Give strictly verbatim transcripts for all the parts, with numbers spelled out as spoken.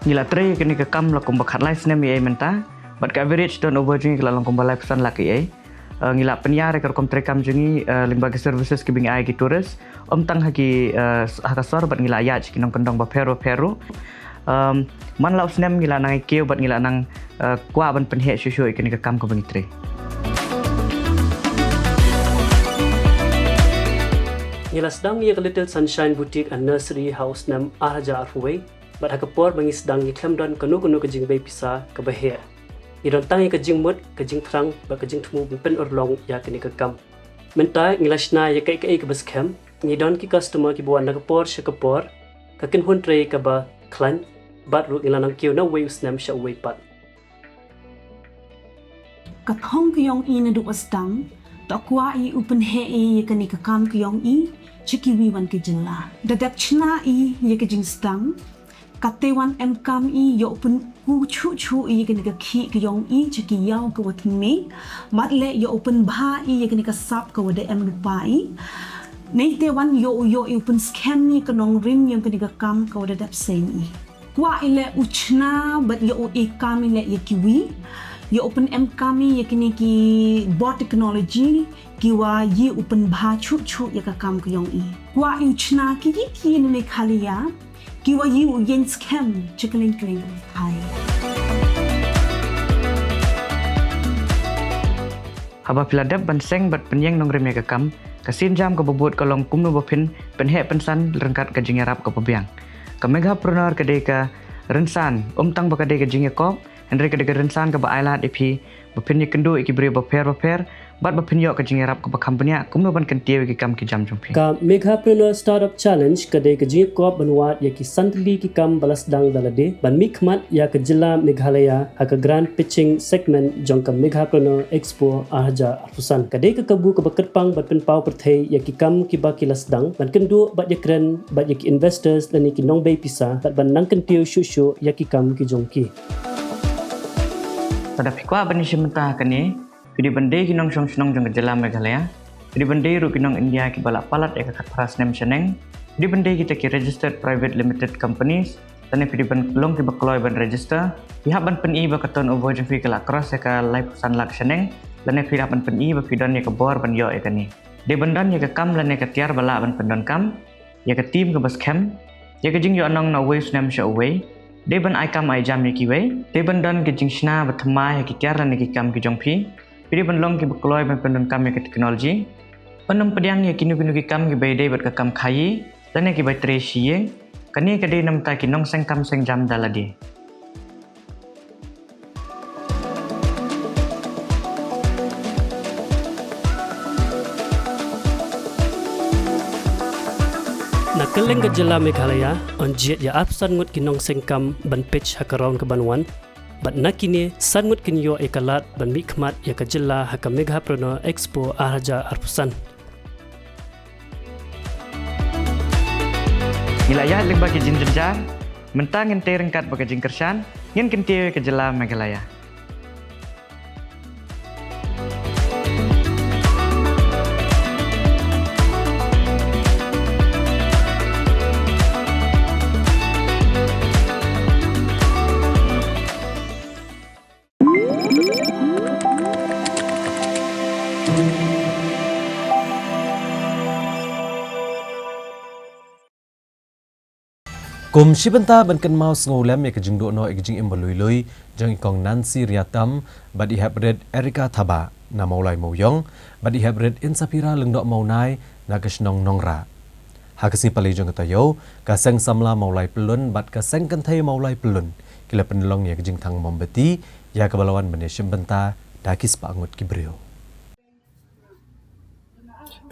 Ngi la trei ïa kane ka kam la kumba khatlai snem ïa mynta, bad ka average turnover jong ngi ka la long kumba laiphew san lak ïa. Eh, ngi la pynïar ïa ka rukom trei kam jong ngi, eh, lyngba ki services kiba ngi ai ki tourist, ym tang ha ki, eh, ha ka sor, bad ngi la ïaid sha ki nongkyndong bapher bapher ruh. Em, man la u snem ngi la nang ïa kiew bad ngi la nang, eh, kwah ban pynheh shuh shuh ïa kane ka kam kaba ngi trei. Ngi la sdang ïa ka Little Sunshine Boutique and Nursery ha u snem ar hajar arphew wei, bad ha ka por ba ngi sdang ngi khlem don kano kano ka jingbei pisa kaba heh. Ngi don tang ïa ka jingmut, ka jingthrang, bad ka jingthmu ban pynurlong ïa kane ka kam. Mynta ngi la shna ïa kaei kaei kaba skhem, ngi don ki customer kiba wan na ka por sha ka por, ka kynhun trei kaba khlaiñ, bad ruh ngi la nang kiew na uwei u snem sha uwei pat. Ka thong ka jong i naduh ba sdang, to kwah i u pynheh i ïa kane ka kam ka jong i sha kiwei wan ki jylla. Da dep shna i ïa ka jingsdang, kata wan em kam i ïa u pynkup shuh shuh i ïa kane ka khih ka jong i sha ki ïew kiwa thymmai, bad leh ïa u pynbha i ïa kane ka sap kawa da em lypa i. Neite wan ïa u, ïa u pynskhem i ïa ka nongrim ïa kane ka kam kawa da dep seng i. Kwah i leh u shna bad ïa u e kam i leh ïa kiwei, ïa u pynem kam i ïa kine ki bor technology kiwa ïa u pynbha shuh shuh ïa ka kam ka jong i. Kwah i u shna ki ki ki na Meghalaya kiwa ïa u ïeng skhem sha kylleng kylleng ka pyrthei. Haba phi la dep ban seng bad pynïeng nongrim ïa ka kam, ka sienjam kaba bud ka long kumno ba phin pynheh pynsan ryngkat ka jingïarap kaba biang. Ka Meghapreneur ka dei ka rynsan, ym tang ba ka dei ka jingïakop, hynrei ka dei ka rynsan kaba ailad ïa phi ba phin ïakynduh ïa ki briew bapher bapher, bad ba phin ïoh ka jingïarap kaba kham bniah kumno ban kyntiew ïa ki kam ki jam jong phi. Ka Meghapreneur Startup Challenge ka dei ka jingïakop ban wad ïa ki san tylli ki kam ba la sdang da lade ban mihkhmat ïa ka jylla Meghalaya ha ka Grand Pitching Segment jong ka Meghapreneur Expo ar hajar arphew san. Ka dei ka kabu kaba kyrpang ban pynpaw pyrthei ïa ki kam kiba ki la sdang, ban kynduh bad ïakren bad ïa ki investors lane ki nongbei pisa, bad ban nang kyntiew shuh shuh ïa ki kam ki jong ki. Lada phi kwah ban ïashim bynta ha kane, phi dei ban dei ki nongshong shnong jong ka jylla Meghalaya, phi dei ban dei ruh ki nong India kiba la palat ïa ka khatphra snem shaneng, phi dei ban dei kita ki registered private limited companies, lane phi dei ban long kiba kloi ban register. Phi hap ban pyni ba ka turnover jong phi ka la cross ïa ka laiphew san lak shaneng, lane phi hap ban pyni ba phi don ïa ka bor ban ïoh ïa kane. Dei ban don ïa ka kam lane ka tiar ba lah ban pyndonkam, ïa ka team kaba skhem, ïa ka jingïohnong na uwei u snem sha uwei. Dei ban ai kam ai jam ïa kiwei, dei ban don ka jingshna ba thymmai ha ki tiar lane ki kam ki jong phi. Phi dei ban long kiba kloi ban pyndonkam ïa ka technology, ban ym pdiang ïa kino kino ki kam kiba ïadei bad ka kam khaïi lane kiba trei shi ïing. Kane ka dei na bynta ki nongseng kam seng jam da lade. Na kylleng ka jylla Meghalaya, yn jied ïa arphew san ngut ki nongseng kam ban pitch ha ka round ka ban wan, bad na kine san ngut kin ïoh ïa ka lad ban mihkhmat ïa ka jylla ha ka Meghapreneur Expo ar hajar arphew san. Ngi la ïaid lyngba ki jingjynjar, mynta ngin tei ryngkat bad ka jingkyrshan, ngin kyntiew ïa ka jylla Meghalaya. Kum shi bynta ban kynmaw sngewlem ïa ka jingduh noh ïa ka jingim ba lui lui jong i Kong Nancy Riatam bad i Heprit Erica Thabah na Mawlai Mawiong, bad i Heprit Insapira Lyngdoh Mawnai na ka shnong Nongrah. Ha ka sngi Palei jong ka taïew, ka Seng Samla Mawlai Pyllun bad ka Seng Kynthei Mawlai Pyllun ki la pynlong ïa ka jingthang mombati ïa kaba la wan ban ïashim bynta da ki spah ngut ki briew.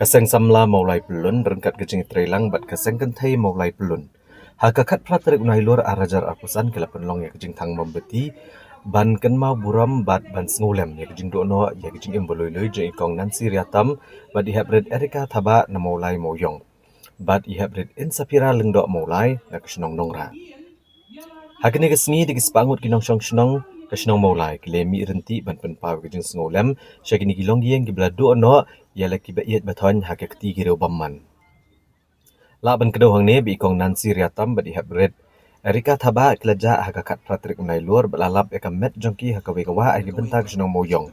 Ka Seng Samla Mawlai Pyllun ryngkat ka jingtreilang bad ka Seng Kynthei Mawlai Pyllun, ha ka khatphra tarik u Nailur ar hajar arphew san, ki la pynlong ïa ka jingthang mombati ban kynmaw burom bad ban sngewlem ïa ka jingduh noh ïa ka jingim ba lui lui jong i Kong Nancy Riatam bad i Heprit Erica Thabah na Mawlai Mawiong, bad i Heprit Insapira Lyngdoh Mawnai na ka shnong Nongrah. Ha kane ka sngi, da ki spah ngut ki nongshong shnong ka shnong Mawlai ki la mih ryntih ban pynpaw ka jingsngewlem sha kine ki longïing kiba la duh noh ïa la kiba ïeit ba thoiñ ha ka kti ki riewbymman. Lah ban kdew hangne ba i Kong Nancy Riatam bad i Heprit Erika Thabah ki la jah ha ka khatphra tarik u Nailur bad la lap ïa ka met jong ki ha kawei ka wah ha ki bynta ka shnong Mawïong.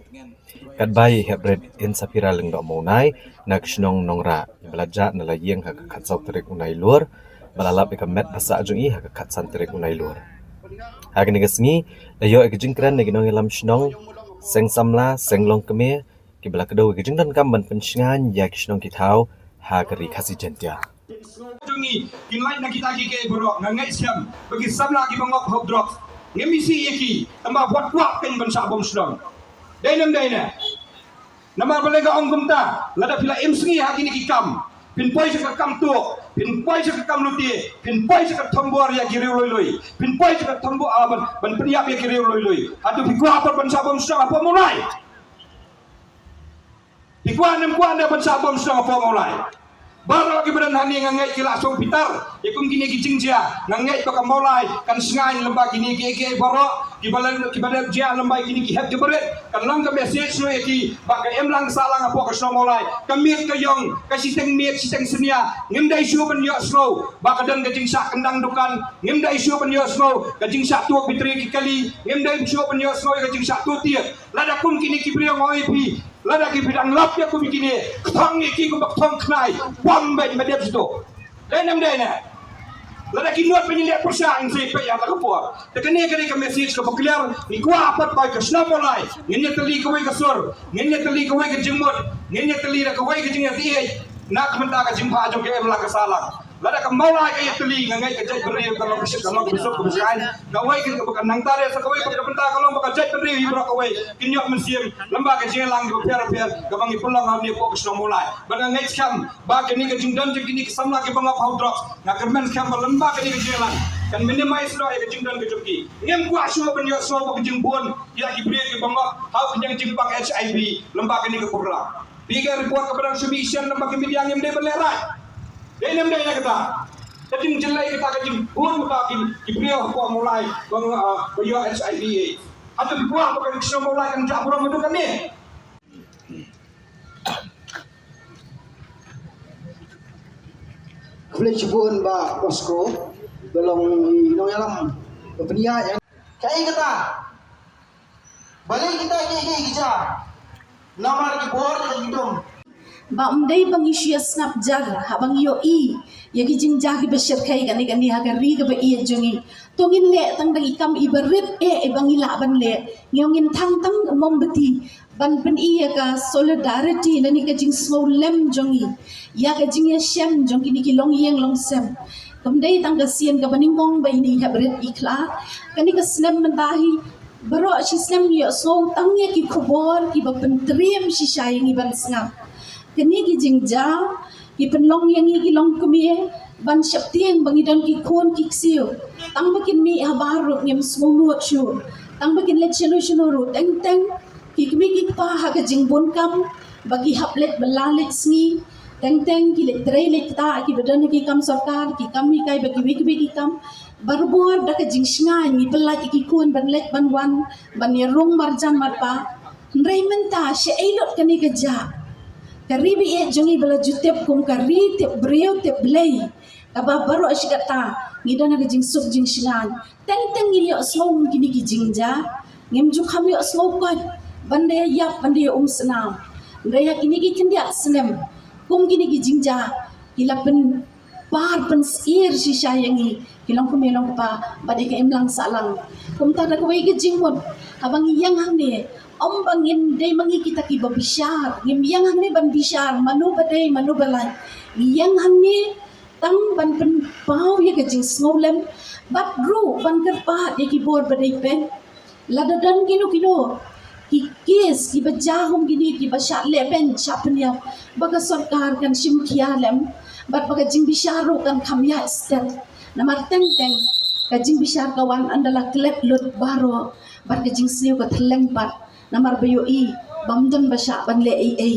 Katba i Heprit Insapira Lyngdoh Mawnai na ka shnong Nongrah, i ba la jah na la ïing ha ka khatsaw tarik u Nailur bad la lap ïa ka met ba sah jong i ha ka khatsan tarik u Nailur. Ha kane ka sngi la ïoh ïa ka jingkren na ki nongïalam shnong, seng samla, seng longkmie, ki ba la kdew ïa ka jingdonkam ban pynshngaiñ ïa ki shnong ki thaw ha ka ri Khasi Jaiñtia. Jong ngi, kin lait na kita ki kiei baroh, nga ngeit skhem ba ki samla ki ba ngop hok drugs, ngim isih ïa ki, tangba wat kwah kein ban shah bom shnong. Dei ne ym dei ne? Namar balei nga ong kumta, lada phi la im sngi ha kine ki kam, phin poi sha ka kam tuh, phin poi sha ka kam lute, phin poi sha ka thombor ïa ki riew lui lui, phin poi sha ka thombor, ah, ban, ban pynïap ïa ki riew lui lui. Hato phi kwah pat ban shah bom shnong hapoh Mawlai? Phi kwah ne ym kwah ne ban shah bom shnong hapoh Mawlai? Baroh ki ba don hangne nga ngeit ki la sngewbitar ïa kum kine ki jingjia. Nga ngeit ba ka Mawlai kan shngaiñ lyngba kine ki, ki baroh ki ba la, ki ba la jia lyngba kine ki hep ki barit. Kan long ka message noh ïa ki ba ka imlang ka sahlang hapoh ka shnong Mawlai, ka miet ka ïong, ka shiteng miet shiteng snia. Ngim dei shuh ban ïohsngew ba ka don ka jingshah kyndang dukan. Ngim dei shuh ban ïohsngew ka jingshah tuh batri ki kali. Ngim dei shuh ban ïohsngew ïa ka jingshah tuh tied. Lada kum kine ki briew, nga ong ïa phi, lada ki phi dang lap ïa kum kine, kthong ïa ki kumba kthong khnai, bom bad ma dep sdok. Dei ne ym dei ne? Lada ki nud ba ngin leh pyrshah, ngin sa peit ïa la ka por. Te kane ka dei ka message kaba clear. Ngi kwah pat ba ka shnong Mawlai ngin ïatylli kawei ka sur, ngin ïatylli kawei ka jingmut, ngin ïatylli da kawei ka jingïatieit na ka bynta ka jingphah jong ka imlang ka sahlang. Lada ka Mawlai ka ïatylli, nga ngeit ka jaitbynriew ka long ka shit, ka long ka suk, ka shit. Kawei ka, ka nangta re sa kawei ka bynta ka long ba ka jaitbynriew hi baroh kawei kin ïoh mynsiem lyngba ka jingïalang kiba pher bapher kaba ngi pynlong hangne hapoh ka shnong Mawlai. Bad nga ngeit skhem ba kane ka jingdon jong kine ki samla kiba ngop hok drugs, nga kyrmen skhem ba lyngba kane ka jingïalang kan minimize noh ïa ka jingdon ka jong ki. Ngim kwah shuh ban ïohsngew ba ka jingbun ïa ki briew kiba ngop ha u khñiang jingpang HIV lyngba kane ka program. Phi ka report kaba dang shu mih shen lyngba ki media, ngim dei ban lehrain. Dei ne ym dei ne kata? Ka jingjyllei kata, ka jingbun kata ki, ki briew hapoh Mawlai ba, ah, ba ïoh HIV AIDS. Hato phi kwah ba ka shnong Mawlai kan jah burom haduh katne? Khublei shibun Bah Bosco, ba long i nongïalam ba pynïaid ïa kaei kata. Balei kita kiei kiei ki jia? Namar ki bor ki dum. Ba ym dei ba ngi shu ïa sngap jar haba ngi ïohi ïa ki jingjia kiba shyrkhei kane kane ha ka ri kaba ïeit jong ngi. To ngin leh tang da ki kam iba rit eh iba ngi lah ban leh. Ngi ong ngin thang tang u mombati ban pyni ïa ka solidarity lane ka jingsngewlem jong ngi ïa ka jingïashem jong kine ki longïing longsem. Kam dei tang ka sien kaba nyngkong ba ine i Heprit i khlad. Kane ka snem mynta hi baroh shi snem ngi ïohsngew tang ïa ki khubor kiba pyntriem shisha ïa ngi ban sngap. Kine ki jingjia ki pynlong ïa ngi ki longkmie ban sheptieng ba ngi don ki khun ki ksiew. Tang ba kin mih habar ruh ngim sngewnud shuh. Tang ba kin leit shano shano ruh, teng teng ki kmie ki kpa ha ka jingbun kam ba ki hap leit ba la leit sngi. Teng teng ki leit trei leit ktah, kiba don ha ki kam sorkar, ki kam hikai bad kiwei kiwei ki kam. Barabor da ka jingshngaiñ ngi pyllait ïa ki khun ban leit ban wan, ban ïarung marjan marpa. Hynrei mynta shaei lut kane ka jia? Ka ri ba ïeit jong ngi ba la ju tip kum ka ri tip briew tip Blei, kaba baroh shi katta ngi don ha ka jingsuk jingshngaiñ. Teng teng ngi ïohsngew kine ki jingjia. Ngim ju kham ïohsngew koit ban da ïa ïap, ban da ïa um snam. Hynrei ha kine ki khyndiat snem kum kine ki jingjia ki la pyn par pynsyier shisha ïa ngi ki longkmie longkpa bad ïa ka imlang sahlang. Kumta da kawei ka jingmut haba ngi ïeng hangne, ym ba ngin dei ma ngi kita kiba bishar, ngim ïeng hangne ban bishar mano ba dei mano ba lait. Ngi ïeng hangne tang ban pynpaw ïa ka jingsngewlem bad ruh ban kyrpad ïa ki bor ba dei peit. Lada don kino kino ki kes kiba jia kum kine kiba shah lehbeiñ shah pynïap, ba ka sorkar kan shim khia lem bad ba ka jingbishar ruh kan kham ïaid stet. Namar teng teng ka jingbishar ka wan ynda la klet lut baroh bad ka jingsniew ka thylleng pat. Namar ba ïohi bym don ba shah ban leh ei ei.